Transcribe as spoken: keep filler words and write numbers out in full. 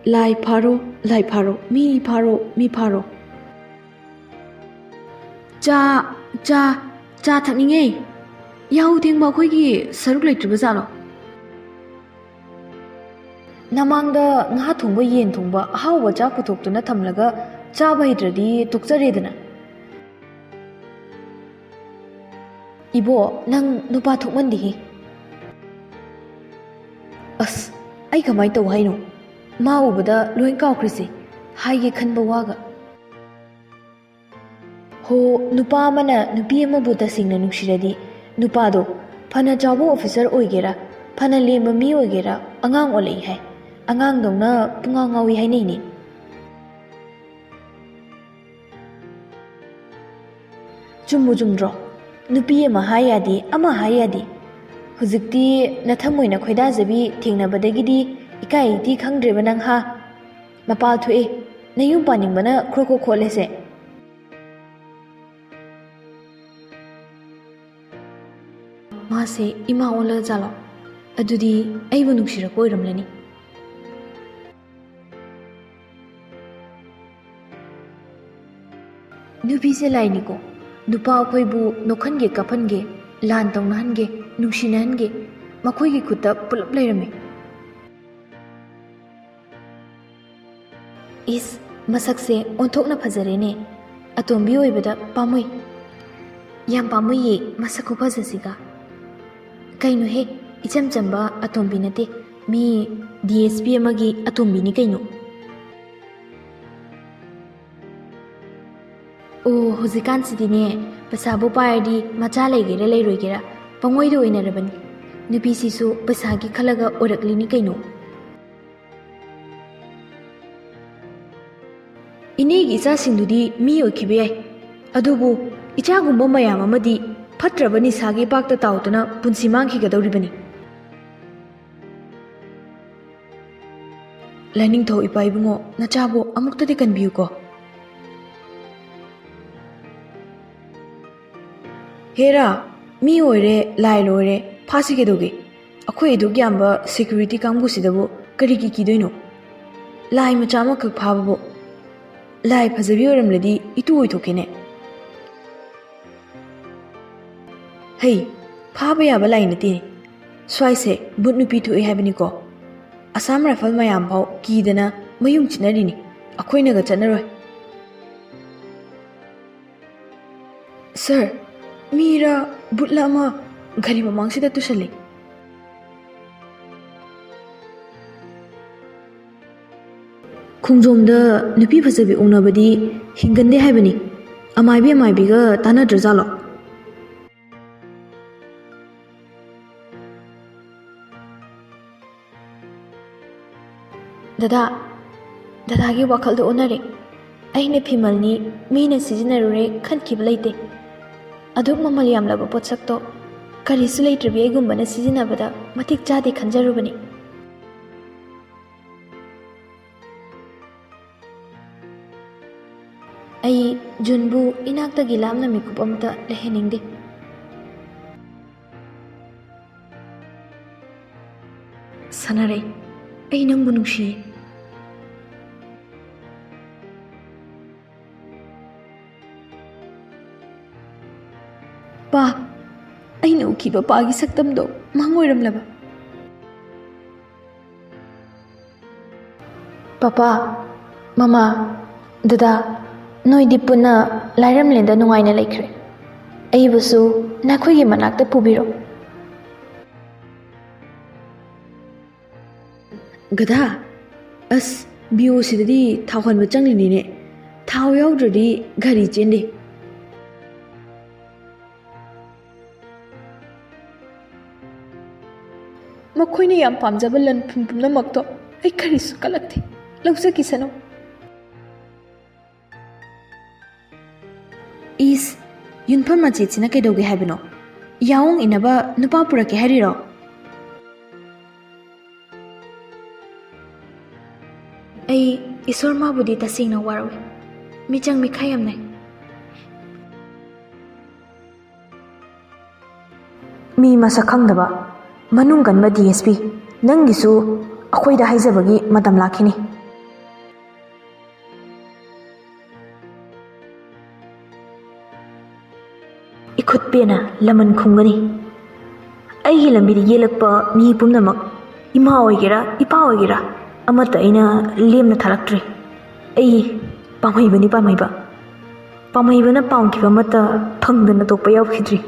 ꯂꯥꯏ ꯐꯥꯔꯣ, ꯂꯥꯏ ꯐꯥꯔꯣ, ꯃꯤ ꯐꯥꯔꯣ, ꯃꯤ ꯐꯥꯔꯣ꯫ ꯆꯥ, ꯆꯥ, ꯆꯥ ꯊꯛꯅꯤꯡꯉꯦ꯫ ꯌꯥꯍꯧ ꯊꯦꯡꯕ ꯑꯩꯈꯣꯏꯒꯤ ꯁꯔꯨꯛ ꯂꯩꯇ꯭ꯔꯤꯕ ꯖꯥꯠꯂꯣ? ꯅꯃꯥꯡꯗ ꯉꯥ ꯊꯣꯡꯕ, ꯌꯦꯟ ꯊꯣꯡꯕ, ꯑꯍꯥꯎꯕ ꯆꯥꯛ ꯄꯨꯊꯣꯛꯇꯨꯅ ꯊꯝꯂꯒ ꯆꯥꯕ ꯍꯩꯇ꯭ꯔꯗꯤ ꯇꯣꯛꯆꯔꯦꯗꯅ꯫ ꯏꯕꯣ, ꯅꯪ ꯅꯨꯄꯥ ꯊꯣꯛꯃꯟꯗꯦꯍꯦ꯫ ꯑꯁ, ꯑꯩ ꯀꯃꯥꯏ ꯇꯧ ꯍꯥꯏꯅꯣ? ꯃꯥ ꯎꯕꯗ ꯂꯣꯏ ꯀꯥꯎꯈ꯭ꯔꯤꯁꯦ, ꯍꯥꯏꯒꯦ ꯈꯟꯕ ꯋꯥꯒ꯫ ꯍꯣ, ꯅꯨꯄꯥ ꯑꯃꯅ ꯅꯨꯄꯤ ꯑꯃꯕꯨ ꯇꯁꯦꯡꯅ ꯅꯨꯡꯁꯤꯔꯗꯤ, ꯅꯨꯄꯥꯗꯣ ꯐꯅ ꯆꯥꯎꯕ ꯑꯣꯐꯤꯁꯔ ꯑꯣꯏꯒꯦꯔꯥ, ꯐꯅ ꯂꯦꯝꯕ ꯃꯤ ꯑꯣꯏꯒꯦꯔꯥ, ꯑꯉꯥꯡ ꯑꯣꯜꯂꯛꯏ ꯍꯥꯏ꯫ ꯑꯉꯥꯡꯗꯧꯅ ꯄꯨꯡꯉꯥꯎ ꯉꯥꯎꯏ ꯍꯥꯏꯅꯩꯅꯦ꯫ ꯆꯨꯝꯕꯨ ꯆꯨꯝꯗ꯭ꯔꯣ? ꯅꯨꯄꯤ ꯑꯃ ꯍꯥꯏ ꯌꯥꯗꯦ, ꯑꯃ ꯍꯥꯏ ꯌꯥꯗꯦ꯫ ꯍꯧꯖꯤꯛꯇꯤ ꯅꯊꯃꯣꯏꯅ ꯈꯣꯏꯗꯥꯖꯕꯤ ꯊꯦꯡꯅꯕꯗꯒꯤꯗꯤ ꯏꯀꯥꯏ ꯏꯇꯤ ꯈꯪꯗ꯭ꯔꯦꯕ ꯅꯪ ꯍꯥ? ꯃꯄꯥ ꯊꯣꯛꯑꯦ, ꯅꯌꯨꯝ ꯄꯥꯅꯤꯡꯕꯅ ꯈ꯭ꯔꯣꯛ ꯈ꯭ꯔꯣꯛ ꯈꯣꯠꯂꯦꯁꯦ꯫ ꯃꯥꯁꯦ ꯏꯃꯥ ꯑꯣꯜꯂꯖꯥꯠꯂꯣ? ꯑꯗꯨꯗꯤ ꯑꯩꯕꯨ ꯅꯨꯡꯁꯤꯔꯛꯄ ꯑꯣꯏꯔꯝꯂꯅꯤ꯫ ꯅꯨꯄꯤꯁꯦ ꯂꯥꯏꯅꯤꯀꯣ, ꯅꯨꯄꯥ ꯑꯩꯈꯣꯏꯕꯨ ꯅꯣꯛꯍꯟꯒꯦ, ꯀꯞꯍꯟꯒꯦ, ꯂꯥꯟ ꯇꯧꯅꯍꯟꯒꯦ, ꯅꯨꯡꯁꯤꯅꯍꯟꯒꯦ, ꯃꯈꯣꯏꯒꯤ ꯈꯨꯠꯇ ꯄꯨꯂꯞ ꯂꯩꯔꯝꯃꯤ꯫ ꯏꯁ, ꯃꯁꯛꯁꯦ ꯑꯣꯟꯊꯣꯛꯅ ꯐꯖꯔꯦꯅꯦ꯫ ꯑꯇꯣꯝꯕꯤ ꯑꯣꯏꯕꯗ ꯄꯥꯝꯃꯨꯏ꯫ ꯌꯥꯝ ꯄꯥꯝꯃꯨꯏꯌꯦ ꯃꯁꯛ ꯈꯨꯐꯖꯁꯤꯒ꯫ ꯀꯩꯅꯣꯍꯦ, ꯏꯆꯝ ꯆꯝꯕ ꯑꯇꯣꯝꯕꯤ ꯅꯠꯇꯦ, ꯃꯤ ꯗꯤ ꯑꯦꯁ ꯄꯤ ꯑꯃꯒꯤ ꯑꯇꯣꯝꯕꯤꯅꯤ ꯀꯩꯅꯣ꯫ ꯑꯣ, ꯍꯧꯖꯤꯛꯀꯥꯟꯁꯤꯗꯤꯅꯦ, ꯄꯩꯁꯥꯕꯨ ꯄꯥꯏꯔꯗꯤ ꯃꯆꯥ ꯂꯩꯒꯦꯔꯥ ꯂꯩꯔꯣꯏꯒꯦꯔꯥ ꯄꯪꯑꯣꯏꯗ ꯑꯣꯏꯅꯔꯕꯅꯤ꯫ ꯅꯨꯄꯤꯁꯤꯁꯨ ꯄꯩꯁꯥꯒꯤ ꯈꯜꯂꯒ ꯑꯣꯏꯔꯛꯂꯤꯅꯤ ꯀꯩꯅꯣ꯫ ꯏꯅꯦꯒꯤ ꯏꯆꯥꯁꯤꯡꯗꯨꯗꯤ ꯃꯤ ꯑꯣꯏꯈꯤꯕ ꯌꯥꯏ, ꯑꯗꯨꯕꯨ ꯏꯆꯥꯒꯨꯝꯕ ꯃꯌꯥꯝ ꯑꯃꯗꯤ ꯐꯠꯇ꯭ꯔꯕ ꯅꯤꯁꯥꯒꯤ ꯏꯄꯥꯛꯇ ꯇꯥꯎꯗꯨꯅ ꯄꯨꯟꯁꯤ ꯃꯥꯡꯈꯤꯒꯗꯧꯔꯤꯕꯅꯤ꯫ ꯂꯥꯏꯅꯤꯡꯊꯧ ꯏꯄꯥ ꯏꯕꯨꯡꯉꯣ, ꯅꯆꯥꯕꯨ ꯑꯃꯨꯛꯇꯗꯤ ꯀꯟꯕꯤꯌꯨꯀꯣ꯫ ꯍꯦꯔꯥ, ꯃꯤ ꯑꯣꯏꯔꯦ, ꯂꯥꯏ ꯂꯣꯏꯔꯦ, ꯐꯥꯁꯤ ꯀꯩꯗꯧꯒꯦ? ꯑꯩꯈꯣꯏ ꯑꯗꯨꯛ ꯌꯥꯝꯕ ꯁꯦꯀ꯭ꯌꯨꯔꯤꯇꯤ ꯀꯥꯡꯕꯨꯁꯤꯗꯕꯨ ꯀꯔꯤꯒꯤ ꯀꯤꯗꯣꯏꯅꯣ? ꯂꯥꯏ ꯃꯆꯥ ꯑꯃꯈꯛ ꯐꯥꯕꯕꯨ ꯂꯥꯏ ꯐꯖꯕꯤ ꯑꯣꯏꯔꯝꯂꯗꯤ ꯏꯇꯨ ꯑꯣꯏꯊꯣꯛꯀꯦꯅꯦ꯫ ꯍꯩ, ꯐꯥꯕ ꯌꯥꯕ ꯂꯥꯏ ꯅꯠꯇꯦꯅꯦ꯫ ꯁ꯭ꯋꯥꯏꯁꯦ ꯕꯨꯠ ꯅꯨꯄꯤ ꯊꯣꯛꯏ ꯍꯥꯏꯕꯅꯤꯀꯣ꯫ ꯑꯁꯥꯝ ꯔꯥꯏꯐꯜ ꯃꯌꯥꯝ ꯐꯥꯎ ꯀꯤꯗꯅ ꯃꯌꯨꯡ ꯆꯤꯠꯅꯔꯤꯅꯤ꯫ ꯑꯩꯈꯣꯏꯅꯒ ꯆꯠꯅꯔꯣꯏ꯫ ꯁꯥꯔ, ꯃꯤꯔ ꯕꯨꯠꯂ ꯑꯃ ꯒꯥꯔꯤ ꯃꯃꯥꯡꯁꯤꯗ ꯇꯨꯁꯜꯂꯤ꯫ ꯈꯣꯡꯖꯣꯝꯗ ꯅꯨꯄꯤ ꯐꯖꯕꯤ ꯎꯅꯕꯗꯤ ꯍꯤꯡꯒꯟꯗꯦ ꯍꯥꯏꯕꯅꯤ꯫ ꯑꯃꯥꯏꯕꯤ ꯑꯃꯥꯏꯕꯤꯒ ꯇꯥꯟꯅꯗ꯭ꯔꯖꯥꯠꯂꯣ? ꯗꯗꯥ, ꯗꯗꯥꯒꯤ ꯋꯥꯈꯜꯗꯣ ꯑꯣꯟꯅꯔꯦ꯫ ꯑꯩꯅ ꯐꯤꯃꯜꯅꯤ, ꯃꯤꯅ ꯁꯤꯖꯤꯟꯅꯔꯨꯔꯦ ꯈꯟꯈꯤꯕ ꯂꯩꯇꯦ꯫ ꯑꯗꯨꯛ ꯃꯃꯜ ꯌꯥꯝꯂꯕ ꯄꯣꯠꯁꯛꯇꯣ ꯀꯔꯤꯁꯨ ꯂꯩꯇ꯭ꯔꯕꯤ ꯑꯩꯒꯨꯝꯕꯅ ꯁꯤꯖꯤꯟꯅꯕꯗ ꯃꯇꯤꯛ ꯆꯥꯗꯦ ꯈꯟꯖꯔꯨꯕꯅꯤ꯫ ꯑꯩ ꯖꯨꯟꯕꯨ ꯏꯅꯥꯛꯇꯒꯤ ꯂꯥꯞꯅ ꯃꯤꯀꯨꯞ ꯑꯃꯇ ꯂꯩꯍꯟꯅꯤꯡꯗꯦ꯫ ꯁꯥꯟꯅꯔꯩ, ꯑꯩ ꯅꯪꯕꯨ ꯅꯨꯡꯁꯤꯌꯦ꯫ ꯄꯥ, ꯑꯩꯅ ꯎꯈꯤꯕ ꯄꯥꯒꯤ ꯁꯛꯇꯝꯗꯣ ꯃꯪ ꯑꯣꯏꯔꯝꯂꯕ? ꯄꯥꯄꯥ, ꯃꯃꯥ, ꯗꯗꯥ, ꯅꯣꯏꯗꯤ ꯄꯨꯟꯅ ꯂꯥꯏꯔꯝꯂꯦꯟꯗ ꯅꯨꯡꯉꯥꯏꯅ ꯂꯩꯈ꯭ꯔꯦ꯫ ꯑꯩꯕꯨꯁꯨ ꯅꯈꯣꯏꯒꯤ ꯃꯅꯥꯛꯇ ꯄꯨꯕꯤꯔꯣ꯫ ꯒꯙꯥ, ꯑꯁ, ꯕꯤꯑꯣꯁꯤꯗꯗꯤ ꯊꯥꯎ ꯍꯥꯟꯕ ꯆꯪꯂꯤꯅꯤꯅꯦ꯫ ꯊꯥꯎ ꯌꯥꯎꯗ꯭ꯔꯗꯤ ꯒꯥꯔꯤ ꯆꯦꯟꯗꯦ꯫ ꯃꯈꯣꯏꯅ ꯌꯥꯝ ꯄꯥꯝꯖꯕ ꯂꯟ ꯊꯨꯝ ꯄꯨꯝꯅꯃꯛꯇꯣ ꯑꯩ ꯀꯔꯤꯁꯨ ꯀꯜꯂꯛꯇꯦ꯫ ꯂꯧꯖꯈꯤꯁꯅꯨ꯫ ꯏꯁ, ꯌꯨꯝꯐꯝ ꯃꯆꯦꯠꯁꯤꯅ ꯀꯩꯗꯧꯒꯦ ꯍꯥꯏꯕꯅꯣ? ꯌꯥꯑꯣꯡ ꯏꯟꯅꯕ ꯅꯨꯄꯥ ꯄꯨꯔꯛꯀꯦ ꯍꯥꯏꯔꯤꯔꯣ? ꯑꯩ ꯏꯁꯣꯔ ꯃꯥꯕꯨꯗꯤ ꯇꯁꯦꯡꯅ ꯋꯥꯔꯧꯏ꯫ ꯃꯤꯆꯪ ꯃꯤꯈꯥꯏ ꯌꯥꯝ ꯅꯥꯏ꯫ ꯃꯤ ꯃꯁꯛ ꯈꯪꯗꯕ, ꯃꯅꯨꯡ ꯀꯟꯕ ꯗꯤ ꯑꯦꯁ ꯄꯤ, ꯅꯪꯒꯤꯁꯨ ꯑꯩꯈꯣꯏꯗ ꯍꯥꯏꯖꯕꯒꯤ ꯃꯇꯝ ꯂꯥꯛꯈꯤꯅꯤ꯫ ꯏꯈꯨꯠ ꯄꯦꯟꯅ ꯂꯃꯟ ꯈꯨꯝꯒꯅꯤ꯫ ꯑꯩꯒꯤ ꯂꯝꯕꯤꯗ ꯌꯦꯜꯂꯛꯄ ꯃꯤ ꯄꯨꯝꯅꯃꯛ, ꯏꯃꯥ ꯑꯣꯏꯒꯦꯔꯥ, ꯏꯄꯥ ꯑꯣꯏꯒꯦꯔꯥ, ꯑꯃꯠꯇ ꯑꯩꯅ ꯂꯦꯝꯅ ꯊꯥꯔꯛꯇ꯭ꯔꯤ꯫ ꯑꯩ ꯄꯥꯝꯍꯩꯕꯅꯤ, ꯄꯥꯝꯍꯩꯕ꯫ ꯄꯥꯝꯍꯩꯕꯅ ꯄꯥꯝꯈꯤꯕ ꯑꯃꯠꯇ ꯐꯪꯗꯅ ꯇꯣꯛꯄ ꯌꯥꯎꯈꯤꯗ꯭ꯔꯤ꯫